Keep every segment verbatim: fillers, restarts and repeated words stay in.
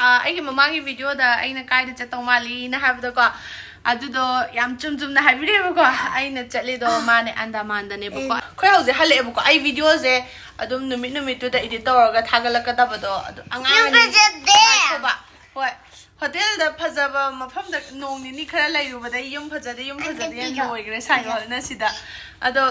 ꯑꯩꯒꯤ ꯃꯃꯥꯡꯒꯤ ꯚꯤꯗꯤꯑꯣꯗ ꯑꯩꯅ ꯀꯥꯏꯗ ꯆꯠꯇꯧ ꯃꯥꯜꯂꯤꯅ ꯍꯥꯏꯕꯗꯣꯀꯣ, ꯑꯗꯨꯗꯣ ꯌꯥꯝ ꯆꯨꯝ ꯆꯨꯝꯅ ꯍꯥꯏꯕꯤꯔꯦꯕꯀꯣ꯫ ꯑꯩꯅ ꯆꯠꯂꯤꯗꯣ ꯃꯥꯅꯦ ꯑꯟꯗꯥꯃꯥꯟꯗꯅꯦꯕꯀꯣ꯫ ꯑꯩꯈꯣꯏ ꯍꯧꯖꯤꯛ ꯍꯜꯂꯛꯑꯦꯕꯀꯣ꯫ ꯑꯩ ꯚꯤꯗꯤꯑꯣꯁꯦ ꯑꯗꯨꯝ ꯅꯨꯃꯤꯠ ꯅꯨꯃꯤꯠꯇꯨꯗ ꯏꯗꯤꯠ ꯇꯧꯔꯒ ꯊꯥꯒꯠꯂꯛꯀꯗꯕꯗꯣ ꯑꯗꯨ ꯑꯉꯥꯡ ꯑꯅꯤ ꯉꯥꯏꯈꯣꯕ꯫ ꯍꯣꯏ, ꯍꯣꯇꯦꯜꯗ ꯐꯖꯕ ꯃꯐꯝꯗ ꯅꯣꯡ ꯅꯤꯅꯤ ꯈꯔ ꯂꯩꯔꯨꯕꯗꯩ ꯌꯨꯝ ꯐꯖꯗꯦ, ꯌꯨꯝ ꯐꯖꯗꯦ ꯂꯣꯏꯈ꯭ꯔꯦ ꯁꯥꯏ ꯍꯣꯜꯅ ꯁꯤꯗ꯫ ꯑꯗꯣ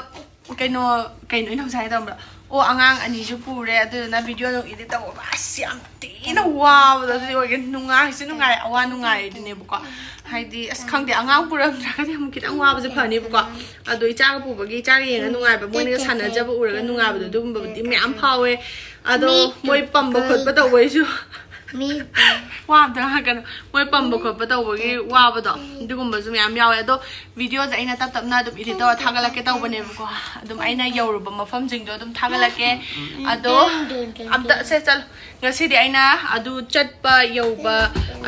ꯀꯩꯅꯣ, ꯀꯩꯅꯣ ꯑꯩꯅ ꯍꯧꯖꯤꯛ ꯍꯥꯏꯒꯗꯧꯕꯗꯣ? ꯑꯣ, ꯑꯉꯥꯡ ꯑꯅꯤꯁꯨ ꯄꯨꯔꯦ, ꯑꯗꯨꯗꯨꯅ ꯚꯤꯗꯤꯑꯣ ꯅꯨꯡ ꯏꯗꯤꯠ ꯇꯧꯕ ꯑꯁ ꯌꯥꯝ ꯊꯤꯅ ꯋꯥꯕꯗꯣ ꯑꯗꯨꯗꯤ ꯑꯣꯏꯒꯦ꯫ ꯅꯨꯡꯉꯥꯏꯁꯨ ꯅꯨꯡꯉꯥꯏ, ꯑꯋꯥ ꯅꯨꯡꯉꯥꯏ ꯑꯗꯨꯅꯦꯕꯀꯣ꯫ ꯍꯥꯏꯗꯤ ꯑꯁ ꯈꯪꯗꯦ, ꯑꯉꯥꯡ ꯄꯨꯔꯝꯗ꯭ꯔꯒꯗꯤ ꯑꯃꯨꯛ ꯈꯤꯇꯪ ꯋꯥꯕꯁꯦ ꯐꯅꯤꯕꯀꯣ꯫ ꯑꯗꯣ ꯏꯆꯥꯒ ꯄꯨꯕꯒꯤ ꯏꯆꯥꯒ ꯌꯦꯡꯉ ꯅꯨꯡꯉꯥꯏꯕ, ꯃꯣꯏꯅꯒ ꯁꯥꯟꯅꯖꯕ ꯎꯔꯒ ꯅꯨꯡꯉꯥꯏꯕꯗꯣ, ꯑꯗꯨꯒꯨꯝꯕꯕꯨꯗꯤ ꯃꯌꯥꯝ ꯐꯥꯎꯋꯦ꯫ ꯑꯗꯣ ꯃꯣꯏ ꯄꯝꯕ ꯈꯣꯠꯄ ꯇꯧꯕꯩꯁꯨ ꯋꯥ ꯑꯝꯇ ꯉꯥꯡꯉꯛꯀꯅꯨ꯫ ꯃꯣꯏ ꯄꯝꯕ ꯈꯣꯠꯄ ꯇꯧꯕꯒꯤ ꯋꯥꯕꯗꯣ, ꯑꯗꯨꯒꯨꯝꯕꯁꯨ ꯃꯌꯥꯝ ꯌꯥꯎꯋꯦ꯫ ꯑꯗꯣ ꯚꯤꯗꯤꯑꯣꯁꯦ ꯑꯩꯅ ꯇꯞ ꯇꯞꯅ ꯑꯗꯨꯝ ꯏꯗꯤꯠ ꯇꯧꯔ ꯊꯥꯒꯠꯂꯛꯀꯦ ꯇꯧꯕꯅꯦꯕꯀꯣ꯫ ꯑꯗꯨꯝ ꯑꯩꯅ ꯌꯧꯔꯨꯕ ꯃꯐꯝꯁꯤꯡꯗꯣ ꯑꯗꯨꯝ ꯊꯥꯒꯠꯂꯛꯀꯦ꯫ ꯑꯗꯣ ꯑꯝꯇ ꯁꯦ ꯆꯠꯂꯣ꯫ ꯉꯁꯤꯗꯤ ꯑꯩꯅ ꯑꯗꯨ ꯆꯠꯄ ꯌꯧꯕ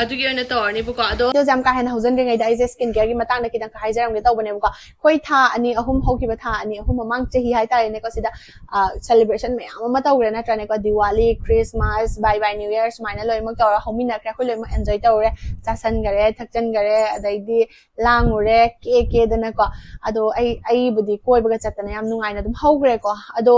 ꯑꯗꯨꯒꯤ ꯑꯣꯏꯅ ꯇꯧꯔꯅꯤꯕꯀꯣ꯫ ꯑꯗꯣ ꯚꯤꯗꯤꯑꯣꯁꯦ ꯌꯥꯝ ꯀꯥ ꯍꯦꯟꯅ ꯍꯧꯖꯤꯟꯗ꯭ꯔꯤꯉꯩꯗ ꯑꯩꯁꯦ ꯁ꯭ꯀꯤꯟ ꯀꯦꯌꯔꯒꯤ ꯃꯇꯥꯡꯗ ꯈꯤꯇꯪ ꯍꯥꯏꯖꯔꯝꯒꯦ ꯇꯧꯕꯅꯦꯕꯀꯣ꯫ ꯑꯩꯈꯣꯏ ꯊꯥ ꯑꯅꯤ ꯑꯍꯨꯝ ꯍꯧꯈꯤꯕ, ꯊꯥ ꯑꯅꯤ ꯑꯍꯨꯝ ꯃꯃꯥꯡ ꯆꯍꯤ ꯍꯥꯏꯇꯥꯔꯦꯅꯦꯀꯣ, ꯁꯤꯗ ꯁꯦꯂꯦꯕ꯭ꯔꯦꯁꯟ ꯃꯌꯥꯝ ꯑꯃ ꯇꯧꯈ꯭ꯔꯦ ꯅꯠꯇ꯭ꯔꯅꯦꯀꯣ? ꯗꯤꯋꯥꯂꯤ, ꯈ꯭ꯔꯤꯁꯃꯥꯁ, ꯕꯥꯏ ꯕꯥꯏ ꯅ꯭ꯌꯨ ꯏꯌꯔ ꯁꯨꯃꯥꯏꯅ ꯂꯣꯏꯅꯃꯛ ꯇꯧꯔꯒ ꯍꯧꯃꯤꯟꯅꯈ꯭ꯔꯦ꯫ ꯑꯩꯈꯣꯏ ꯂꯣꯏꯅꯃꯛ ꯑꯦꯟꯖꯣꯏ ꯇꯧꯔꯦ, ꯆꯥꯁꯟꯈꯔꯦ, ꯊꯛꯆꯟꯈꯔꯦ, ꯑꯗꯩꯗꯤ ꯂꯥꯡꯉꯨꯔꯦ, ꯀꯦ ꯀꯦꯗꯅꯀꯣ꯫ ꯑꯗꯣ ꯑꯩ ꯑꯩꯕꯨꯗꯤ ꯀꯣꯏꯕꯒ ꯆꯠꯇꯅ ꯌꯥꯝ ꯅꯨꯡꯉꯥꯏꯅ ꯑꯗꯨꯝ ꯍꯧꯈ꯭ꯔꯦꯀꯣ꯫ ꯑꯗꯣ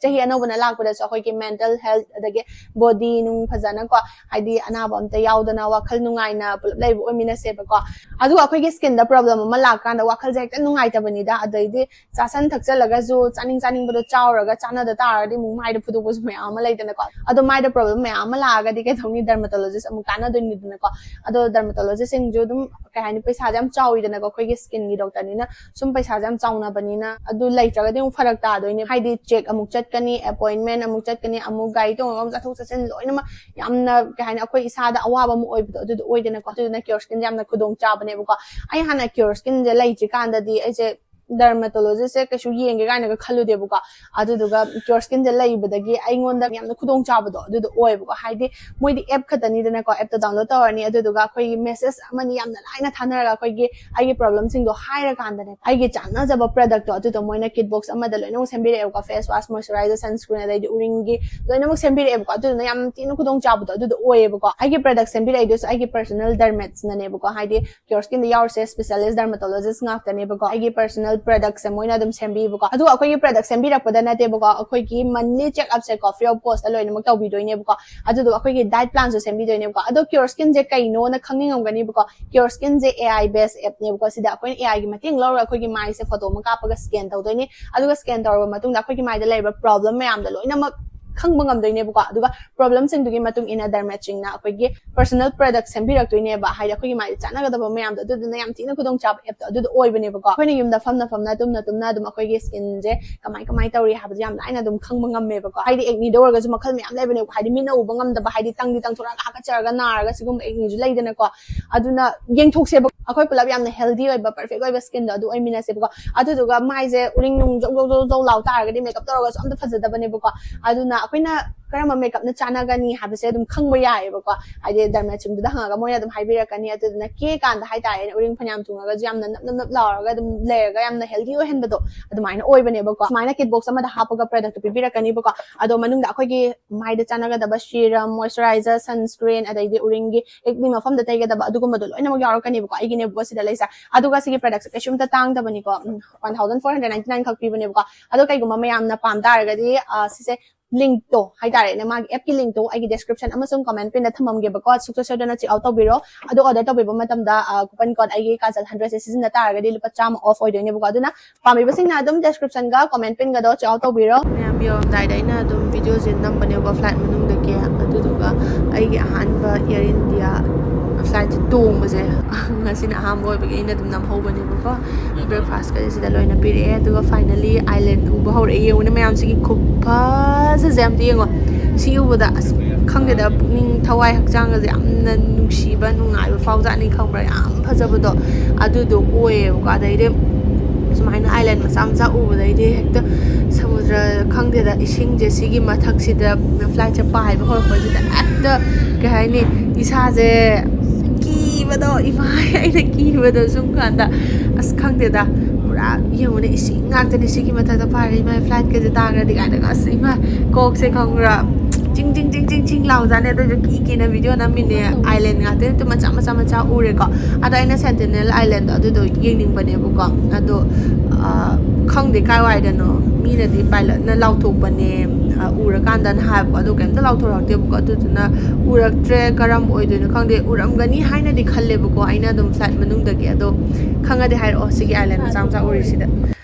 ꯆꯍꯤ ꯑꯅꯧꯕꯅ ꯂꯥꯛꯄꯗꯁꯨ ꯑꯩꯈꯣꯏꯒꯤ ꯃꯦꯟꯇꯦꯜ ꯍꯦꯜꯊ ꯑꯗꯒꯤ ꯕꯣꯗꯤ ꯅꯨꯡ ꯐꯖꯅꯀꯣ, ꯍꯥꯏꯗꯤ ꯑꯅꯥꯕ ꯑꯝꯇ ꯌꯥꯎꯗꯅ ꯋꯥꯈꯜ ꯅꯨꯡꯉꯥꯏꯅ ꯄꯨꯂꯞ ꯂꯩꯕ ꯑꯣꯏꯃꯤꯟꯅꯁꯦꯕꯀꯣ꯫ ꯑꯗꯨꯒ ꯑꯩꯈꯣꯏꯒꯤ ꯁ꯭ꯀꯤꯟꯗ ꯄ꯭ꯔꯣꯕ꯭ꯂꯦꯝ ꯑꯃ ꯂꯥꯛꯀꯥꯟꯗ ꯋꯥꯈꯜꯁꯦ ꯍꯦꯛꯇ ꯅꯨꯡꯉꯥꯏꯇꯕꯅꯤꯗ꯫ ꯑꯗꯩꯗꯤ ꯆꯥꯁꯟ ꯊꯛꯆꯜꯂꯒꯁꯨ ꯆꯥꯅꯤꯡ ꯆꯥꯅꯤꯡꯕꯗꯣ ꯆꯥꯎꯔꯒ ꯆꯥꯟꯅꯗ ꯇꯥꯔꯗꯤ ꯑꯃꯨꯛ ꯃꯥꯏꯗ ꯐꯨꯗꯣꯛꯄꯁꯨ ꯃꯌꯥꯝ ꯑꯃ ꯂꯩꯗꯅꯀꯣ꯫ ꯑꯗꯣ ꯃꯥꯏꯗ ꯄ꯭ꯔꯣꯕ꯭ꯂꯦꯝ ꯃꯌꯥꯝ ꯑꯃ ꯂꯥꯛꯑꯒꯗꯤ ꯀꯩꯗꯧꯅꯤ, ꯗꯔꯃꯥꯇꯣꯂꯣꯖꯤꯁ ꯑꯃꯨꯛ ꯇꯥꯟꯅꯗꯣꯏꯅꯤꯗꯅꯀꯣ꯫ ꯑꯗꯣ ꯗꯔꯃꯥꯇꯣꯂꯣꯖꯤꯁꯁꯤꯡꯁꯨ ꯑꯗꯨꯝ ꯀꯩ ꯍꯥꯏꯅꯤ, ꯄꯩꯁꯥꯁꯦ ꯌꯥꯝ ꯆꯥꯎꯋꯤꯗꯅꯀꯣ, ꯑꯩꯈꯣꯏꯒꯤ ꯁ꯭ꯀꯤꯟꯒꯤ ꯗꯣꯛꯇꯔꯅꯤꯅ ꯁꯨꯝ ꯄꯩꯁꯥꯁꯦ ꯌꯥꯝ ꯆꯥꯎꯅꯕꯅꯤꯅ꯫ ꯑꯗꯨ ꯂꯩꯇ꯭ꯔꯒꯗꯤ ꯑꯃꯨꯛ ꯐꯔꯛ ꯇꯥꯗꯣꯏꯅꯦ꯫ ꯍꯥꯏꯗꯤ ꯆꯦꯛ ꯑꯃꯨꯛ ꯆꯠꯀꯅꯤ, ꯑꯦꯄꯣꯏꯟꯃꯦꯟ ꯑꯃꯨꯛ ꯆꯠꯀꯅꯤ, ꯑꯃꯨꯛ ꯒꯥꯔꯤ ꯇꯣꯡꯉꯒ ꯑꯃꯨꯛ ꯆꯠꯊꯣꯛ ꯆꯠꯁꯤꯟ ꯂꯣꯏꯅꯃꯛ ꯌꯥꯝꯅ ꯀꯩ ꯍꯥꯏꯅꯤ, ꯑꯩꯈꯣꯏ ꯏꯁꯥꯗ ꯑꯋꯥꯕ ꯑꯃ ꯑꯣꯏꯕꯗꯣ ꯑꯗꯨꯗꯣ ꯑꯣꯏꯗꯅꯀꯣ꯫ ꯑꯗꯨꯗꯨꯅ ꯀ꯭ꯌꯣꯔ ꯁ꯭ꯀꯤꯟꯁꯦ ꯌꯥꯝꯅ ꯈꯨꯗꯣꯡ ꯆꯥꯕꯅꯦꯕꯀꯣ꯫ ꯑꯩ ꯍꯥꯟꯅ ꯀ꯭ꯌꯣꯔ ꯁ꯭ꯀꯤꯟꯁꯦ ꯂꯩꯇ꯭ꯔꯤꯀꯥꯟꯗꯗꯤ ꯑꯩꯁꯦ ꯗꯔꯃꯥꯇꯣꯂꯣꯖꯤꯁꯁꯦ ꯀꯩꯁꯨ ꯌꯦꯡꯒꯦ ꯀꯥꯏꯅꯒ ꯈꯜꯂꯨꯗꯦꯕꯀꯣ꯫ ꯑꯗꯨꯗꯨꯒ ꯀ꯭ꯌꯣꯔ ꯁ꯭ꯀꯤꯟꯁꯦ ꯂꯩꯕꯗꯒꯤ ꯑꯩꯉꯣꯟꯗ ꯌꯥꯝꯅ ꯈꯨꯗꯣꯡꯆꯥꯕꯗꯣ ꯑꯗꯨꯗꯣ ꯑꯣꯏꯌꯦꯕꯀꯣ꯫ ꯍꯥꯏꯗꯤ ꯃꯣꯏꯗꯤ ꯑꯦꯞ ꯈꯛꯇꯅꯤꯗꯅꯀꯣ, ꯑꯦꯞꯇꯣ ꯗꯥꯎꯟꯂꯣꯗ ꯇꯧꯔꯅꯤ, ꯑꯗꯨꯗꯨꯒ ꯑꯩꯈꯣꯏꯒꯤ ꯃꯦꯁꯦꯖ ꯑꯃꯅꯤ ꯌꯥꯝꯅ ꯂꯥꯏꯅ ꯊꯥꯅꯔꯒ ꯑꯩꯈꯣꯏꯒꯤ ꯑꯩꯒꯤ ꯄ꯭ꯔꯣꯕ꯭ꯂꯦꯝꯁꯤꯡꯗꯣ ꯍꯥꯏꯔꯀꯥꯟꯗꯅꯦ, ꯑꯩꯒꯤ ꯆꯥꯟꯅꯖꯕ ꯄ꯭ꯔꯗꯛꯇꯣ ꯑꯗꯨꯗꯣ ꯃꯣꯏꯅ ꯀꯤꯠ ꯕꯣꯛꯁ ꯑꯃꯗ ꯂꯣꯏꯅꯃꯛ ꯁꯦꯝꯕꯤꯔꯛꯑꯦꯕꯀꯣ꯫ ꯐꯦꯁ ꯋꯥꯁ, ꯃꯣꯏꯆꯔꯥꯏꯖꯔ, ꯁꯟꯁꯀ꯭ꯔꯤꯟ, ꯑꯗꯩꯗꯤ ꯎꯔꯤꯡꯒꯤ ꯂꯣꯏꯅꯃꯛ ꯁꯦꯝꯕꯤꯔꯛꯑꯦꯕꯀꯣ꯫ ꯑꯗꯨꯗꯨꯅ ꯌꯥꯝ ꯊꯤꯅ ꯈꯨꯗꯣꯡꯆꯥꯕꯗꯣ ꯑꯗꯨꯗꯣ ꯑꯣꯏꯌꯦꯕꯀꯣ꯫ ꯑꯩꯒꯤ ꯄ꯭ꯔꯗꯛ ꯁꯦꯝꯕꯤꯔꯛꯏꯗꯨꯁꯨ ꯑꯩꯒꯤ ꯄꯔꯁꯣꯅꯦꯜ ꯗꯔꯃꯦꯠꯁꯅꯅꯦꯕꯀꯣ꯫ ꯍꯥꯏꯗꯤ ꯀ꯭ꯌꯣꯔ ꯁ꯭ꯀꯤꯟꯗ ꯌꯥꯎꯔꯤꯁꯦ ꯁ꯭ꯄꯦꯁꯤꯌꯦꯂꯤꯁ ꯗꯔꯃꯥꯇꯣꯂꯣꯖꯤꯁ ꯉꯥꯛꯇꯅꯦꯕꯀꯣ꯫ ꯑꯩꯒꯤ ꯄꯔꯁꯣꯅꯦꯜ ꯄ꯭ꯔꯗꯛꯁꯦ ꯃꯣꯏꯅ ꯑꯗꯨꯝ ꯁꯦꯝꯕꯤꯕꯀꯣ꯫ ꯑꯗꯨꯒ ꯑꯩꯈꯣꯏꯒꯤ ꯄ꯭ꯔꯗꯛ ꯁꯦꯝꯕꯤꯔꯛꯄꯗ ꯅꯠꯇꯦꯕꯀꯣ, ꯑꯩꯈꯣꯏꯒꯤ ꯃꯟꯂꯤ ꯆꯦꯛꯑꯞꯁꯦꯀꯣ ꯐ꯭ꯔꯤ ꯑꯣꯐ ꯀꯣꯁꯇ ꯂꯣꯏꯅꯃꯛ ꯇꯧꯕꯤꯗꯣꯏꯅꯦꯕꯀꯣ꯫ ꯑꯗꯨꯗꯨꯒ ꯑꯩꯈꯣꯏꯒꯤ ꯗꯥꯏꯠ ꯄ꯭ꯂꯥꯟꯁꯨ ꯁꯦꯝꯕꯤꯗꯣꯏꯅꯦꯕꯀꯣ꯫ ꯑꯗꯣ ꯀ꯭ꯌꯣꯔ ꯁ꯭ꯀꯤꯟꯁꯦ ꯀꯩꯅꯣꯅ ꯈꯪꯅꯤꯡꯉꯝꯒꯅꯤꯕꯀꯣ꯫ ꯀ꯭ꯌꯣꯔ ꯁ꯭ꯀꯤꯟꯁꯦ ꯑꯦ ꯑꯥꯏ ꯕꯦꯁ ꯑꯦꯞꯅꯦꯕꯀꯣ꯫ ꯁꯤꯗ ꯑꯩꯈꯣꯏꯅ ꯑꯦ ꯑꯥꯏꯒꯤ ꯃꯇꯦꯡ ꯂꯧꯔꯒ ꯑꯩꯈꯣꯏꯒꯤ ꯃꯥꯏꯁꯦ ꯐꯣꯇꯣ ꯑꯃ ꯀꯥꯞꯄꯒ ꯁ꯭ꯀꯦꯟ ꯇꯧꯗꯣꯏꯅꯤ꯫ ꯑꯗꯨꯒ ꯁ꯭ꯀꯦꯟ ꯇꯧꯔꯕ ꯃꯇꯨꯡꯗ ꯑꯩꯈꯣꯏꯒꯤ ꯃꯥꯏꯗ ꯂꯩꯔꯤꯕ ꯄ꯭ꯔꯣꯕ꯭ꯂꯦꯝ ꯃꯌꯥꯝꯗꯣ ꯂꯣꯏꯅꯃꯛ ꯈꯪꯕ ꯉꯝꯗꯣꯏꯅꯦꯕꯀꯣ꯫ ꯑꯗꯨꯒ ꯄ꯭ꯔꯣꯕ꯭ꯂꯦꯝꯁꯤꯡꯗꯨꯒꯤ ꯃꯇꯨꯡ ꯏꯟꯅ ꯗꯔꯃꯦꯠꯁꯤꯡꯅ ꯑꯩꯈꯣꯏꯒꯤ ꯄꯔꯁꯣꯅꯦꯜ ꯄ꯭ꯔꯗꯛ ꯁꯦꯝꯕꯤꯔꯛꯇꯣꯏꯅꯦꯕ꯫ ꯍꯥꯏꯗꯤ ꯑꯩꯈꯣꯏꯒꯤ ꯃꯥꯏꯗ ꯆꯥꯟꯅꯒꯗꯕ ꯃꯌꯥꯝꯗꯣ, ꯑꯗꯨꯗꯨꯅ ꯌꯥꯝ ꯊꯤꯅ ꯈꯨꯗꯣꯡꯆꯥꯕ ꯑꯦꯞꯇꯣ ꯑꯗꯨꯗꯣ ꯑꯣꯏꯕꯅꯦꯕꯀꯣ꯫ ꯑꯩꯈꯣꯏꯅ ꯌꯨꯝꯗ ꯐꯝꯅ ꯐꯝꯅ, ꯇꯨꯝꯅ ꯇꯨꯝꯅ ꯑꯗꯨꯝ ꯑꯩꯈꯣꯏꯒꯤ ꯁ꯭ꯀꯤꯟꯁꯦ ꯀꯃꯥꯏ ꯀꯃꯥꯏꯅ ꯇꯧꯔꯤ ꯍꯥꯏꯕꯁꯦ ꯌꯥꯝ ꯂꯥꯏꯅ ꯑꯗꯨꯝ ꯈꯪꯕ ꯉꯝꯃꯦꯕꯀꯣ꯫ ꯍꯥꯏꯗꯤ ꯑꯦꯛꯅꯤꯗ ꯑꯣꯏꯔꯒꯁꯨ ꯃꯈꯜ ꯃꯌꯥꯝ ꯂꯩꯕꯅꯦꯕꯀꯣ꯫ ꯍꯥꯏꯗꯤ ꯃꯤꯠꯅ ꯎꯕ ꯉꯝꯗꯕ, ꯍꯥꯏꯗꯤ ꯇꯪꯗꯤ ꯇꯪꯊꯣꯔꯛꯑꯒ ꯍꯥꯀꯠꯆꯔꯒ ꯅꯥꯔꯒ ꯁꯤꯒꯨꯝꯕ ꯑꯦꯛꯅꯤꯁꯨ ꯂꯩꯗꯅꯀꯣ꯫ ꯑꯗꯨꯅ ꯌꯦꯡꯊꯣꯛꯁꯦꯕ, ꯑꯩꯈꯣꯏ ꯄꯨꯂꯞ ꯌꯥꯝꯅ ꯍꯦꯜꯗꯤ ꯑꯣꯏꯕ, ꯄꯔꯐꯦꯛ ꯑꯣꯏꯕ ꯁ꯭ꯀꯤꯟꯗꯣ ꯑꯗꯨ ꯑꯣꯏꯃꯤꯟꯅꯁꯦꯕꯀꯣ꯫ ꯑꯗꯨꯗꯨꯒ ꯃꯥꯏꯁꯦ ꯎꯔꯤꯡ ꯅꯨꯡ ꯖꯧ ꯖꯧ ꯖꯧ ꯖꯧ ꯂꯥꯎ ꯇꯥꯔꯒꯗꯤ ꯃꯦꯀꯞ ꯇꯧꯔꯒꯁꯨ ꯑꯝꯇ ꯐꯖꯗꯕꯅꯦꯕꯀꯣ꯫ ꯑꯗꯨꯅ ꯑꯩꯈꯣꯏꯅ ꯀꯔꯝꯕ ꯃꯦꯀꯞꯅ ꯆꯥꯟꯅꯒꯅꯤ ꯍꯥꯏꯕꯁꯦ ꯑꯗꯨꯝ ꯈꯪꯕ ꯌꯥꯏꯑꯕꯀꯣ꯫ ꯍꯥꯏꯗꯤ ꯗꯔꯃꯦꯠꯁꯤꯡꯗꯨꯗ ꯍꯪꯉꯒ ꯃꯣꯏꯅ ꯑꯗꯨꯝ ꯍꯥꯏꯕꯤꯔꯛꯀꯅꯤ꯫ ꯑꯗꯨꯗꯨꯅ ꯀꯦ ꯀꯥꯟꯗ ꯍꯥꯏꯇꯥꯔꯦꯅꯦ, ꯎꯔꯤꯡ ꯐꯅꯌꯥꯝ ꯊꯨꯡꯉꯒꯁꯨ ꯌꯥꯝꯅ ꯅꯞ ꯅꯞ ꯅꯞ ꯂꯥꯎꯔꯒ ꯑꯗꯨꯝ ꯂꯩꯔꯒ ꯌꯥꯝꯅ ꯍꯦꯜꯗꯤ ꯑꯣꯏꯍꯟꯕꯗꯣ ꯑꯗꯨꯃꯥꯏꯅ ꯑꯣꯏꯕꯅꯦꯕꯀꯣ꯫ ꯁꯨꯃꯥꯏꯅ ꯀꯤꯠ ꯕꯣꯛꯁ ꯑꯃꯗ ꯍꯥꯞꯄꯒ ꯄ꯭ꯔꯗꯛꯇꯣ ꯄꯤꯕꯤꯔꯛꯀꯅꯤꯕꯀꯣ꯫ ꯑꯗꯣ ꯃꯅꯨꯡꯗ ꯑꯩꯈꯣꯏꯒꯤ ꯃꯥꯏꯗ ꯆꯥꯟꯅꯒꯗꯕ ꯁꯤꯔꯝ, ꯃꯣꯏꯆꯔꯥꯏꯖꯔ, ꯁꯟꯁꯀ꯭ꯔꯤꯟ, ꯑꯗꯩꯗꯤ ꯎꯔꯤꯡꯒꯤ ꯑꯦꯛꯅꯤ ꯃꯐꯝꯗ ꯇꯩꯒꯗꯕ ꯑꯗꯨꯒꯨꯝꯕꯗꯣ ꯂꯣꯏꯅꯃꯛ ꯌꯥꯎꯔꯛꯀꯅꯤꯕꯀꯣ꯫ ꯑꯩꯒꯤꯅꯦꯕꯀꯣ ꯁꯤꯗ ꯂꯩꯁꯦ꯫ ꯑꯗꯨꯒ ꯁꯤꯒꯤ ꯄ꯭ꯔꯗꯛꯁꯦ ꯀꯩꯁꯨꯝꯇ ꯇꯥꯡꯗꯕꯅꯤꯀꯣ꯫ Um, one thousand four hundred ninety nine ꯈꯛ ꯄꯤꯕꯅꯦꯕꯀꯣ꯫ ꯑꯗꯣ ꯀꯩꯒꯨꯝꯕ ꯃꯌꯥꯝꯅ ꯄꯥꯝ ꯇꯥꯔꯒꯗꯤ, ꯑ, ꯁꯤꯁꯦ ꯂꯤꯡꯛꯇꯣ ꯍꯥꯏꯇꯥꯔꯦꯅꯦ, ꯃꯥꯒꯤ ꯑꯦꯞꯀꯤ ꯂꯤꯡꯛꯇꯣ ꯑꯩꯒꯤ ꯗꯦꯁꯀ꯭ꯔꯤꯞꯁꯟ ꯑꯃꯁꯨꯡ ꯀꯃꯦꯟ ꯄꯤꯟꯗ ꯊꯝꯃꯝꯒꯦꯕꯀꯣ꯫ ꯁꯨꯡꯁꯣꯏ ꯁꯣꯏꯗꯅ ꯆꯦꯛ ꯑꯥꯎꯠ ꯇꯧꯕꯤꯔꯣ꯫ ꯑꯗꯣ ꯑꯣꯔꯗꯔ ꯇꯧꯕꯤꯕ ꯃꯇꯝꯗ, ꯑ, ꯀꯨꯄꯟ ꯀꯣꯗ ꯑꯩꯒꯤ ꯀꯥꯖꯜ ꯍꯟꯗ꯭ꯔꯦꯠꯁꯦ ꯁꯤꯖꯤꯟꯅ ꯇꯥꯔꯒꯗꯤ ꯂꯨꯄꯥ ꯆꯥꯝꯃ ꯑꯣꯐ ꯑꯣꯏꯗꯣꯏꯅꯦꯕꯀꯣ꯫ ꯑꯗꯨꯅ ꯄꯥꯝꯕꯤꯕꯁꯤꯡꯅ ꯑꯗꯨꯝ ꯗꯦꯁꯀ꯭ꯔꯤꯞꯁꯟꯒ ꯀꯃꯦꯟ ꯄꯤꯟꯒꯗꯣ ꯆꯦꯛ ꯑꯥꯎꯠ ꯇꯧꯕꯤꯔꯣ꯫ ꯃꯌꯥꯝ ꯌꯧꯔꯝꯗꯥꯏꯗ ꯑꯩꯅ ꯑꯗꯨꯝ ꯚꯤꯗꯤꯑꯣꯁꯦ ꯅꯝꯕꯅꯦꯕꯀꯣ, ꯐ꯭ꯂꯥꯏꯠ ꯃꯅꯨꯡꯗꯒꯤ꯫ ꯑꯗꯨꯗꯨꯒ ꯑꯩꯒꯤ ꯑꯍꯥꯟꯕ ꯑꯦꯌꯔ ꯏꯟꯗꯤꯌꯥ ꯐ꯭ꯂꯥꯏꯠꯁꯦ ꯇꯣꯡꯕꯁꯦ ꯉꯁꯤꯅ ꯑꯍꯥꯟꯕ ꯑꯣꯏꯕꯒꯤ ꯑꯩꯅ ꯑꯗꯨꯝ ꯅꯝꯍꯧꯕꯅꯦꯕꯀꯣ꯫ ꯕ꯭ꯔꯦꯛꯐꯥꯁꯀꯁꯦ ꯁꯤꯗ ꯂꯣꯏꯅ ꯄꯤꯔꯛꯑꯦ꯫ ꯑꯗꯨꯒ ꯐꯥꯏꯅꯂꯤ ꯑꯥꯏꯂꯦꯟ ꯎꯕ ꯍꯧꯔꯛꯑꯦ꯫ ꯌꯦꯡꯉꯨꯅꯦ ꯃꯌꯥꯝꯁꯤꯒꯤ ꯈꯨꯐꯖꯁꯦ ꯑꯝꯇ ꯌꯦꯡꯉꯣ꯫ ꯁꯤ ꯎꯕꯗ ꯑꯁ ꯈꯪꯗꯦꯗ, ꯄꯨꯛꯅꯤꯡ ꯊꯋꯥꯏ ꯍꯛꯆꯥꯡꯒꯁꯦ ꯌꯥꯝꯅ ꯅꯨꯡꯁꯤꯕ, ꯅꯨꯡꯉꯥꯏꯕ ꯐꯥꯎꯖꯥꯠꯅꯤ, ꯈꯪꯕ꯭ꯔꯥ? ꯌꯥꯝ ꯐꯖꯕꯗꯣ ꯑꯗꯨꯗꯣ ꯑꯣꯏꯌꯦꯕꯀꯣ꯫ ꯑꯗꯩꯗꯤ ꯁꯨꯃꯥꯏꯅ ꯑꯥꯏꯂꯦꯟ ꯃꯆꯥ ꯃꯆꯥ ꯎꯕꯗꯩꯗꯤ ꯍꯦꯛꯇ ꯁꯃꯨꯗ꯭ꯔ, ꯈꯪꯗꯦꯗ, ꯏꯁꯤꯡꯁꯦ ꯁꯤꯒꯤ ꯃꯊꯛꯁꯤꯗ ꯐ꯭ꯂꯥꯏꯠꯁꯦ ꯄꯥꯏꯕ ꯍꯧꯔꯛꯄꯁꯤꯗ ꯍꯦꯛꯇ, ꯀꯩ ꯍꯥꯏꯅꯤ, ꯏꯁꯥꯁꯦ ꯀꯤꯕꯗꯣ, ꯏꯃꯥ, ꯑꯩꯅ ꯀꯤꯕꯗꯣ ꯁꯨꯝ ꯀꯥꯟꯗ, ꯑꯁ, ꯈꯪꯗꯦꯗ, ꯄꯨꯔꯥ ꯌꯦꯡꯉꯨꯅꯦ, ꯏꯁꯤꯡ ꯉꯥꯛꯇꯅꯦ ꯁꯤꯒꯤ ꯃꯊꯛꯇ ꯄꯥꯏꯔꯦ, ꯏꯃꯥ, ꯐ꯭ꯂꯥꯏꯠꯀꯁꯦ ꯇꯥꯈ꯭ꯔꯗꯤ ꯀꯥꯏꯅꯒ, ꯑꯁ, ꯏꯃꯥ, ꯀꯣꯛꯁꯦ, ꯈꯪꯕ꯭ꯔꯥ, ꯆꯤꯡ ꯆꯤꯡ ꯆꯤꯡ ꯆꯤꯡ ꯆꯤꯡ ꯂꯥꯎꯖꯥꯠꯅꯦ꯫ ꯑꯗꯨꯁꯨ ꯀꯤ ꯀꯤꯅ ꯚꯤꯗꯤꯑꯣ ꯅꯝꯃꯤꯅꯦ꯫ ꯑꯥꯏꯂꯦꯟ ꯉꯥꯛꯇ ꯅꯠꯇꯦ, ꯃꯆꯥ ꯃꯆꯥ ꯃꯆꯥ ꯎꯔꯦꯀꯣ꯫ ꯑꯗꯣ ꯑꯩꯅ ꯁꯦꯟꯇꯤꯅꯦꯜ ꯑꯥꯏꯂꯦꯟꯗꯣ ꯑꯗꯨꯗꯣ ꯌꯦꯡꯅꯤꯡꯕꯅꯦꯕꯀꯣ꯫ ꯑꯗꯣ, ꯑ, ꯈꯪꯗꯦ ꯀꯥꯏꯋꯥꯏꯗꯅꯣ, ꯃꯤꯅꯗꯤ ꯄꯥꯏꯂꯠꯅ ꯂꯥꯎꯊꯣꯛꯄꯅꯦ, ꯑ, ꯎꯔꯀꯥꯟꯗꯅ ꯍꯥꯏꯕꯀꯣ꯫ ꯑꯗꯣ ꯀꯩꯝꯇ ꯂꯥꯎꯊꯣꯔꯛꯇꯦꯕꯀꯣ꯫ ꯑꯗꯨꯗꯨꯅ ꯎꯔꯛꯇ꯭ꯔꯦ꯫ ꯀꯔꯝ ꯑꯣꯏꯗꯣꯏꯅꯣ ꯈꯪꯗꯦ꯫ ꯎꯔꯝꯒꯅꯤ ꯍꯥꯏꯅꯗꯤ ꯈꯜꯂꯦꯕꯀꯣ ꯑꯩꯅ ꯑꯗꯨꯝ ꯐ꯭ꯂꯥꯏꯠ ꯃꯅꯨꯡꯗꯒꯤ꯫ ꯑꯗꯣ ꯈꯪꯉꯗꯤ ꯍꯥꯏꯔꯛꯑꯣ ꯁꯤꯒꯤ ꯑꯥꯏꯂꯦꯟ ꯃꯆꯥ ꯃꯆꯥ ꯎꯔꯤꯁꯤꯗ꯫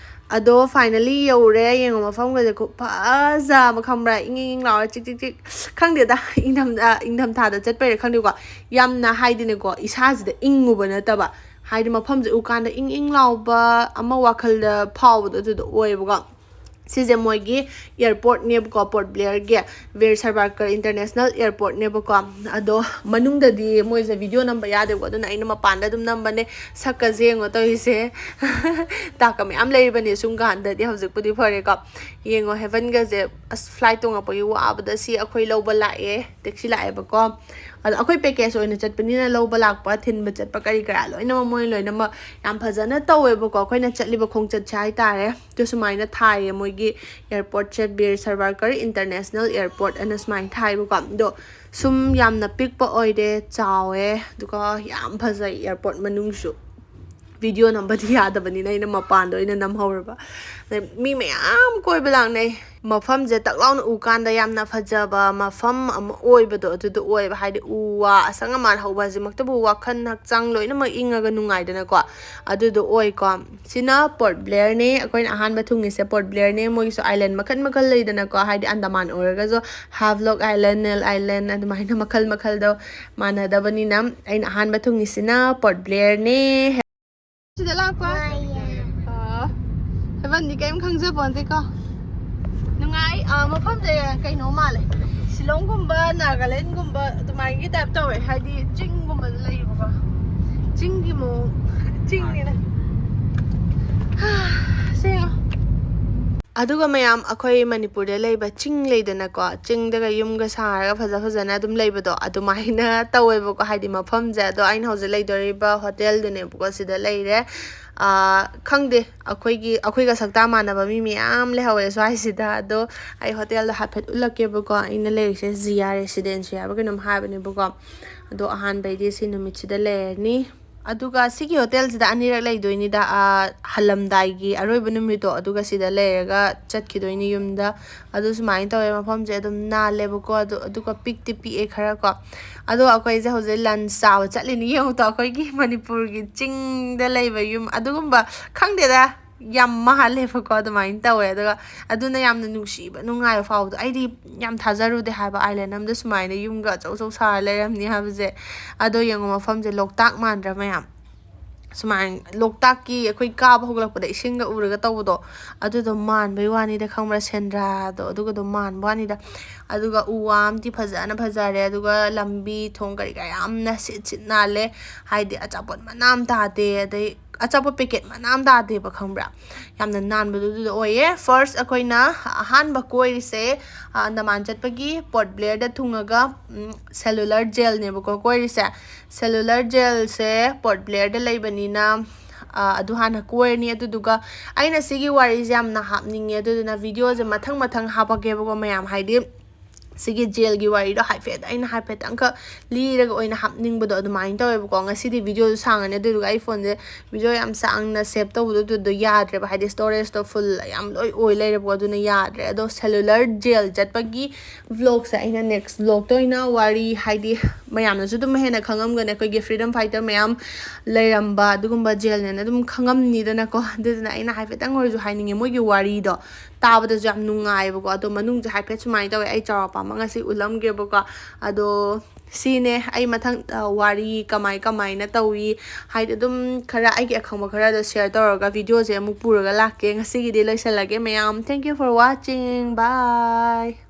ꯑꯗꯣ finally ꯌꯧꯔꯦ꯫ ꯌꯦꯡꯉꯣ, ꯃꯐꯝꯒꯁꯦ ꯈꯨꯐꯖ ꯑꯃ, ꯈꯪꯕ꯭ꯔꯥ? ꯏꯪ ꯏꯪ ꯏꯪ ꯂꯥꯎꯔ ꯆꯤꯛ ꯆꯤꯛ ꯆꯤꯛ꯫ ꯈꯪꯗꯦꯗ, ꯏꯪꯊꯝ-, ꯑ, ꯏꯪꯊꯝꯊꯥꯗ ꯆꯠꯄꯩꯔꯥ ꯈꯪꯗꯦꯀꯣ, ꯌꯥꯝꯅ, ꯍꯥꯏꯗꯤꯅꯦꯀꯣ, ꯏꯁꯥꯁꯤꯗ ꯏꯪꯉꯨꯕ ꯅꯠꯇꯕ, ꯍꯥꯏꯗꯤ ꯃꯐꯝꯁꯦ ꯎꯀꯥꯟꯗ ꯏꯪ ꯏꯪ ꯂꯥꯎꯕ ꯑꯃ ꯋꯥꯈꯜꯗ ꯐꯥꯎꯕꯗꯣ ꯑꯗꯨꯗꯣ ꯑꯣꯏꯌꯦꯕꯀꯣ꯫ ꯁꯤꯁꯦ ꯃꯣꯏꯒꯤ ꯑꯦꯌꯥꯔꯄꯣꯔꯠꯅꯦꯕꯀꯣ, ꯄꯣꯔꯠ ꯕ꯭ꯂꯦꯌꯔꯒꯤ ꯕꯤꯔ ꯁꯥꯕꯔꯀꯔ ꯏꯟꯇꯔꯅꯦꯁꯅꯦꯜ ꯑꯦꯌꯥꯔꯄꯣꯔꯠꯅꯦꯕꯀꯣ꯫ ꯑꯗꯣ ꯃꯅꯨꯡꯗꯗꯤ ꯃꯣꯏꯁꯦ ꯚꯤꯗꯤꯑꯣ ꯅꯝꯕ ꯌꯥꯗꯦꯕꯀꯣ, ꯑꯗꯨꯅ ꯑꯩꯅ ꯃꯄꯥꯟꯗ ꯑꯗꯨꯝ ꯅꯝꯕꯅꯦ꯫ ꯁꯛꯀꯁꯦ ꯌꯦꯡꯉꯣ ꯇꯧꯔꯤꯁꯦ꯫ ꯇꯥꯛꯀ ꯃꯌꯥꯝ ꯂꯩꯔꯤꯕꯅꯦ ꯁꯨꯝ ꯀꯥꯟꯗꯗꯤ, ꯍꯧꯖꯤꯛꯄꯨꯗꯤ ꯐꯔꯦꯀꯣ꯫ ꯌꯦꯡꯉꯣ, ꯍꯦꯚꯟꯒꯁꯦ, ꯑꯁ, ꯐ꯭ꯂꯥꯏꯠ ꯇꯣꯡꯉꯛꯄꯒꯤ ꯋꯥꯕꯗ ꯁꯤ ꯑꯩꯈꯣꯏ ꯂꯧꯕ ꯂꯥꯛꯑꯦ, ꯇꯦꯛꯁꯤ ꯂꯥꯛꯑꯦꯕꯀꯣ꯫ ꯑꯗꯣ ꯑꯩꯈꯣꯏ ꯄꯦꯀꯦꯖ ꯑꯣꯏꯅ ꯆꯠꯄꯅꯤꯅ ꯂꯧꯕ ꯂꯥꯛꯄ, ꯊꯤꯟꯕ ꯆꯠꯄ ꯀꯔꯤ ꯀꯔꯥ ꯂꯣꯏꯅꯃꯛ ꯃꯣꯏ ꯂꯣꯏꯅꯃꯛ ꯌꯥꯝ ꯐꯖꯅ ꯇꯧꯋꯦꯕꯀꯣ꯫ ꯑꯩꯈꯣꯏꯅ ꯆꯠꯂꯤꯕ ꯈꯣꯡꯆꯠꯁꯦ ꯍꯥꯏꯇꯥꯔꯦ꯫ ꯑꯗꯨ ꯁꯨꯃꯥꯏꯅ ꯊꯥꯏꯌꯦ ꯃꯣꯏꯒꯤ ꯑꯦꯌꯥꯔꯄꯣꯔꯠꯁꯦ, ꯕꯤꯔ ꯁꯥꯕꯔꯀꯔ ꯏꯟꯇꯔꯅꯦꯁꯅꯦꯜ ꯑꯦꯌꯥꯔꯄꯣꯔꯠ ꯑꯅ ꯁꯨꯃꯥꯏꯅ ꯊꯥꯏꯕꯀꯣ꯫ ꯑꯗꯣ ꯁꯨꯝ ꯌꯥꯝꯅ ꯄꯤꯛꯄ ꯑꯣꯏꯗꯦ, ꯆꯥꯎꯋꯦ, ꯑꯗꯨꯒ ꯌꯥꯝ ꯐꯖꯩ ꯑꯦꯌꯥꯔꯄꯣꯔꯠ ꯃꯅꯨꯡꯁꯨ꯫ ꯚꯤꯗꯤꯑꯣ ꯅꯝꯕꯗꯤ ꯌꯥꯗꯕꯅꯤꯅ ꯑꯩꯅ ꯃꯄꯥꯟꯗ ꯑꯣꯏꯅ ꯅꯝꯍꯧꯔꯕ꯫ ꯑꯗꯩ ꯃꯤ ꯃꯌꯥꯝ ꯀꯣꯏꯕ ꯂꯥꯛꯅꯩ꯫ ꯃꯐꯝꯁꯦ ꯇꯛ ꯂꯥꯎꯅ ꯎꯀꯥꯟꯗ ꯌꯥꯝꯅ ꯐꯖꯕ ꯃꯐꯝ ꯑꯃ ꯑꯣꯏꯕꯗꯣ ꯑꯗꯨꯗꯣ ꯑꯣꯏꯌꯦꯕ꯫ ꯍꯥꯏꯗꯤ ꯎ ꯋꯥ ꯑꯁꯪ ꯑꯃꯥꯟ ꯍꯧꯕ ꯍꯥꯏꯁꯤꯃꯛꯇꯕꯨ ꯋꯥꯈꯜ ꯍꯛꯆꯥꯡ ꯂꯣꯏꯅꯃꯛ ꯏꯪꯉꯒ ꯅꯨꯡꯉꯥꯏꯗꯅꯀꯣ꯫ ꯑꯗꯨꯗꯣ ꯑꯣꯏꯀꯣ꯫ ꯁꯤꯅ ꯄꯣꯔꯠ ꯕ꯭ꯂꯦꯌꯔꯅꯦ꯫ ꯑꯩꯈꯣꯏꯅ ꯑꯍꯥꯟꯕ ꯊꯨꯡꯉꯤꯁꯦ ꯄꯣꯔꯠ ꯕ꯭ꯂꯦꯌꯔꯅꯦ꯫ ꯃꯣꯏꯒꯤꯁꯨ ꯑꯥꯏꯂꯦꯟ ꯃꯈꯜ ꯃꯈꯜ ꯂꯩꯗꯅꯀꯣ꯫ ꯍꯥꯏꯗꯤ ꯑꯟꯗꯃꯥꯟ ꯑꯣꯏꯔꯒꯁꯨ ꯍꯥꯚꯂꯣꯛ ꯑꯥꯏꯂꯦꯟ, ꯅꯦꯜ ꯑꯥꯏꯂꯦꯟ, ꯑꯗꯨꯃꯥꯏꯅ ꯃꯈꯜ ꯃꯈꯜꯗꯣ ꯃꯥꯟꯅꯗꯕꯅꯤꯅ꯫ ꯑꯩꯅ ꯑꯍꯥꯟꯕ ꯊꯨꯡꯉꯤꯁꯤꯅ ꯄꯣꯔꯠ ꯕ꯭ꯂꯦꯌꯔꯅꯦ꯫ ꯁꯤꯗ ꯂꯥꯛꯄ? ꯅꯨꯡꯉꯥꯏꯌꯦ꯫ ꯑꯥ, ꯍꯦꯕꯟꯗꯤ ꯀꯔꯤꯝ ꯈꯪꯖꯄꯣꯟꯇꯦꯀꯣ꯫ ꯅꯨꯡꯉꯥꯏ꯫ ꯑꯥ, ꯃꯐꯝꯁꯦ ꯀꯩꯅꯣ ꯃꯥꯜꯂꯦ, ꯁꯤꯂꯣꯡꯒꯨꯝꯕ, ꯅꯥꯒꯥꯂꯦꯟꯒꯨꯝꯕ ꯑꯗꯨꯃꯥꯏꯅꯒꯤ ꯇꯥꯏꯞ ꯇꯧꯋꯦ꯫ ꯍꯥꯏꯗꯤ ꯆꯤꯡꯒꯨꯝꯕꯗ ꯂꯩꯌꯦꯕꯀꯣ꯫ ꯆꯤꯡꯒꯤ ꯃꯑꯣꯡ꯫ ꯆꯤꯡꯅꯤꯅ꯫ ꯁꯦꯡꯉꯣ꯫ ꯑꯗꯨꯒ ꯃꯌꯥꯝ, ꯑꯩꯈꯣꯏ ꯃꯅꯤꯄꯨꯔꯗ ꯂꯩꯕ ꯆꯤꯡ ꯂꯩꯗꯅꯀꯣ, ꯆꯤꯡꯗꯒ ꯌꯨꯝꯒ ꯁꯥꯔꯒ ꯐꯖ ꯐꯖꯅ ꯑꯗꯨꯝ ꯂꯩꯕꯗꯣ, ꯑꯗꯨꯃꯥꯏꯅ ꯇꯧꯋꯦꯕꯀꯣ꯫ ꯍꯥꯏꯗꯤ ꯃꯐꯝꯁꯦ, ꯑꯗꯣ ꯑꯩꯅ ꯍꯧꯖꯤꯛ ꯂꯩꯗꯣꯔꯤꯕ ꯍꯣꯇꯦꯜꯗꯨꯅꯦꯕꯀꯣ, ꯁꯤꯗ ꯂꯩꯔꯦ꯫ ꯑꯥ, ꯈꯪꯗꯦ, ꯑꯩꯈꯣꯏꯒꯤ, ꯑꯩꯈꯣꯏꯒ ꯁꯛꯇꯥ ꯃꯥꯟꯅꯕ ꯃꯤ ꯃꯌꯥꯝ ꯂꯩꯍꯧꯋꯦ ꯁ꯭ꯋꯥꯏꯁꯤꯗ꯫ ꯑꯗꯣ ꯑꯩ ꯍꯣꯇꯦꯜꯗꯣ ꯍꯥꯏꯐꯦꯠ ꯎꯠꯂꯛꯀꯦꯕꯀꯣ꯫ ꯑꯩꯅ ꯂꯩꯔꯤꯁꯦ ꯖꯤꯌꯥ ꯔꯦꯁꯤꯗꯦꯟꯁꯤ ꯍꯥꯏꯕ ꯀꯩꯅꯣꯝ ꯍꯥꯏꯕꯅꯦꯕꯀꯣ꯫ ꯑꯗꯣ ꯑꯍꯥꯟꯕꯩꯗꯤ ꯁꯤ ꯅꯨꯃꯤꯠꯁꯤꯗ ꯂꯩꯔꯅꯤ꯫ ꯑꯗꯨꯒ ꯁꯤꯒꯤ ꯍꯣꯇꯦꯜꯁꯤꯗ ꯑꯅꯤꯔꯛ ꯂꯩꯗꯣꯏꯅꯤꯗ, ꯑꯥ, ꯍꯜꯂꯝꯗꯥꯏꯒꯤ ꯑꯔꯣꯏꯕ ꯅꯨꯃꯤꯠꯇꯣ, ꯑꯗꯨꯒ ꯁꯤꯗ ꯂꯩꯔꯒ ꯆꯠꯈꯤꯗꯣꯏꯅꯤ ꯌꯨꯝꯗ꯫ ꯑꯗꯨ ꯁꯨꯃꯥꯏꯅ ꯇꯧꯋꯦ, ꯃꯐꯝꯁꯦ ꯑꯗꯨꯝ ꯅꯥꯜꯂꯦꯕꯀꯣ꯫ ꯑꯗꯨ, ꯑꯗꯨꯒ ꯄꯤꯛꯇꯤ ꯄꯤꯛꯑꯦ ꯈꯔ ꯀꯣ꯫ ꯑꯗꯣ ꯑꯩꯈꯣꯏꯁꯦ ꯍꯧꯖꯤꯛ ꯂꯟꯁ ꯆꯥꯕ ꯆꯠꯂꯤꯅꯤ꯫ ꯌꯦꯡꯉꯨꯇꯣ, ꯑꯩꯈꯣꯏꯒꯤ ꯃꯅꯤꯄꯨꯔꯒꯤ ꯆꯤꯡꯗ ꯂꯩꯕ ꯌꯨꯝ ꯑꯗꯨꯒꯨꯝꯕ, ꯈꯪꯗꯦꯗ, ꯌꯥꯝ ꯃꯥꯜꯂꯦꯕꯀꯣ꯫ ꯑꯗꯨꯃꯥꯏꯅ ꯇꯧꯋꯦ꯫ ꯑꯗꯨꯒ ꯑꯗꯨꯅ ꯌꯥꯝꯅ ꯅꯨꯡꯁꯤꯕ, ꯅꯨꯡꯉꯥꯏꯕ ꯐꯥꯎꯕꯗꯣ꯫ ꯑꯩꯗꯤ ꯌꯥꯝ ꯊꯥꯖꯔꯨꯗꯦ ꯍꯥꯏꯕ, ꯑꯥꯏꯂꯦꯟ ꯑꯃꯗ ꯁꯨꯃꯥꯏꯅ ꯌꯨꯝꯒ ꯑꯆꯧ ꯑꯆꯧ ꯁꯥꯔ ꯂꯩꯔꯝꯅꯤ ꯍꯥꯏꯕꯁꯦ꯫ ꯑꯗꯣ ꯌꯦꯡꯉꯣ, ꯃꯐꯝꯁꯦ ꯂꯣꯛꯇꯥꯛ ꯃꯥꯟꯗ꯭ꯔꯥ ꯃꯌꯥꯝ? ꯁꯨꯃꯥꯏꯅ ꯂꯣꯛꯇꯥꯛꯀꯤ, ꯑꯩꯈꯣꯏ ꯀꯥꯕ ꯍꯧꯒꯠꯂꯛꯄꯗ ꯏꯁꯤꯡꯒ ꯎꯔꯒ ꯇꯧꯕꯗꯣ, ꯑꯗꯨꯗꯣ ꯃꯥꯟꯕꯩ ꯋꯥꯅꯤꯗ, ꯈꯪꯕ꯭ꯔꯥ? ꯁꯦꯟꯗ꯭ꯔꯥꯗꯣ, ꯑꯗꯨꯒꯗꯣ ꯃꯥꯟꯕ ꯋꯥꯅꯤꯗ꯫ ꯑꯗꯨꯒ ꯎ ꯋꯥ ꯑꯃꯗꯤ ꯐꯖꯅ ꯐꯖꯔꯦ, ꯑꯗꯨꯒ ꯂꯝꯕꯤ ꯊꯣꯡ ꯀꯔꯤ ꯀꯔꯥ ꯌꯥꯝꯅ ꯁꯤꯠ ꯁꯤꯠ ꯅꯥꯜꯂꯦ꯫ ꯍꯥꯏꯗꯤ ꯑꯆꯥꯄꯣꯠ ꯃꯅꯥ ꯑꯃ ꯇꯥꯗꯦ, ꯑꯗꯩ ꯑꯆꯥꯄꯣꯠ ꯄꯦꯀꯦꯠ ꯃꯅꯥ ꯑꯃ ꯇꯥꯗꯦꯕ, ꯈꯪꯕ꯭ꯔꯥ? ꯌꯥꯝꯅ ꯅꯥꯟꯕꯗꯣ ꯑꯗꯨꯗꯣ ꯑꯣꯏꯌꯦ꯫ ꯐꯥꯔꯁ ꯑꯩꯈꯣꯏꯅ ꯑꯍꯥꯟꯕ ꯀꯣꯏꯔꯤꯁꯦ, ꯑ, ꯑꯟꯗꯃꯥꯟ ꯆꯠꯄꯒꯤ ꯄꯣꯔꯠ ꯕ꯭ꯂꯦꯌꯔꯗ ꯊꯨꯡꯉꯒ, ꯎꯝ, ꯁꯦꯂꯨꯂꯔ ꯖꯦꯜꯅꯦꯕꯀꯣ ꯀꯣꯏꯔꯤꯁꯦ꯫ ꯁꯦꯂꯨꯂꯔ ꯖꯦꯜꯁꯦ ꯄꯣꯔꯠ ꯕ꯭ꯂꯦꯌꯔꯗ ꯂꯩꯕꯅꯤꯅ, ꯑ, ꯑꯗꯨ ꯍꯥꯟꯅ ꯀꯣꯏꯔꯅꯤ꯫ ꯑꯗꯨꯗꯨꯒ ꯑꯩꯅ ꯁꯤꯒꯤ ꯋꯥꯔꯤꯁꯦ ꯌꯥꯝꯅ ꯍꯥꯞꯅꯤꯡꯉꯦ, ꯑꯗꯨꯗꯨꯅ ꯚꯤꯗꯤꯑꯣꯁꯦ ꯃꯊꯪ ꯃꯊꯪ ꯍꯥꯞꯄꯛꯀꯦꯕꯀꯣ ꯃꯌꯥꯝ꯫ ꯍꯥꯏꯗꯤ ꯁꯤꯒꯤ ꯖꯦꯜꯒꯤ ꯋꯥꯔꯤꯗꯣ ꯍꯥꯏꯐꯦꯠ, ꯑꯩꯅ ꯍꯥꯏꯐꯦꯠꯇꯪꯈꯛ ꯂꯤꯔꯒ ꯑꯣꯏꯅ ꯍꯥꯞꯅꯤꯡꯕꯗꯣ ꯑꯗꯨꯃꯥꯏꯅ ꯇꯧꯋꯦꯕꯀꯣ꯫ ꯉꯁꯤꯗꯤ ꯚꯤꯗꯤꯑꯣꯁꯨ ꯁꯥꯡꯉꯅꯤ, ꯑꯗꯨꯗꯨꯒ ꯑꯩ ꯐꯣꯟꯁꯦ ꯚꯤꯗꯤꯑꯣ ꯌꯥꯝ ꯁꯥꯡꯅ ꯁꯦꯞ ꯇꯧꯕꯗꯣ ꯑꯗꯨꯗꯣ ꯌꯥꯗ꯭ꯔꯦꯕ, ꯍꯥꯏꯗꯤ ꯁ꯭ꯇꯣꯔꯦꯖꯇꯣ ꯐꯨꯜ ꯌꯥꯝ ꯂꯣꯏ ꯑꯣꯏ ꯂꯩꯔꯦꯕꯀꯣ, ꯑꯗꯨꯅ ꯌꯥꯗ꯭ꯔꯦ꯫ ꯑꯗꯣ ꯁꯦꯂꯨꯂꯔ ꯖꯦꯜ ꯆꯠꯄꯒꯤ ꯚ꯭ꯂꯣꯒꯁꯦ ꯑꯩꯅ ꯅꯦꯛꯁ ꯚ꯭ꯂꯣꯒꯇ ꯑꯣꯏꯅ ꯋꯥꯔꯤ, ꯍꯥꯏꯗꯤ ꯃꯌꯥꯝꯅꯁꯨ ꯑꯗꯨꯝ ꯍꯦꯟꯅ ꯈꯪꯉꯝꯒꯅꯤ, ꯑꯩꯈꯣꯏꯒꯤ ꯐ꯭ꯔꯤꯗꯝ ꯐꯥꯏꯇꯔ ꯃꯌꯥꯝ ꯂꯩꯔꯝꯕ ꯑꯗꯨꯒꯨꯝꯕ ꯖꯦꯜꯅꯦꯅ ꯑꯗꯨꯝ ꯈꯪꯉꯝꯅꯤꯗꯅꯀꯣ꯫ ꯑꯗꯨꯗꯨꯅ ꯑꯩꯅ ꯍꯥꯏꯐꯦꯠꯇꯪ ꯑꯣꯏꯔꯁꯨ ꯍꯥꯏꯅꯤꯡꯉꯦ, ꯃꯣꯏꯒꯤ ꯋꯥꯔꯤꯗꯣ ꯇꯥꯕꯗꯁꯨ ꯌꯥꯝ ꯅꯨꯡꯉꯥꯏꯌꯦꯕꯀꯣ꯫ ꯑꯗꯣ ꯃꯅꯨꯡꯁꯦ ꯍꯥꯏꯐꯦꯠ ꯁꯨꯃꯥꯏꯅ ꯇꯧꯋꯦ, ꯑꯩ ꯆꯥꯎꯔꯥꯛꯄ ꯑꯃ ꯉꯁꯤ ꯎꯠꯂꯝꯒꯦꯕꯀꯣ꯫ ꯑꯗꯣ ꯁꯤꯅꯦ, ꯑꯩ ꯃꯊꯪ, ꯑ, ꯋꯥꯔꯤ ꯀꯃꯥꯏ ꯀꯃꯥꯏꯅ ꯇꯧꯏ, ꯍꯥꯏꯗꯤ ꯑꯗꯨꯝ ꯈꯔ ꯑꯩꯒꯤ ꯑꯈꯪꯕ ꯈꯔꯗꯣ ꯁꯤꯌꯔ ꯇꯧꯔꯒ ꯚꯤꯗꯤꯑꯣꯁꯦ ꯑꯃꯨꯛ ꯄꯨꯔꯒ ꯂꯥꯛꯀꯦ꯫ ꯉꯁꯤꯒꯤꯗꯤ ꯂꯣꯏꯁꯤꯜꯂꯒꯦ ꯃꯌꯥꯝ꯫ Thank you for watching. Bye.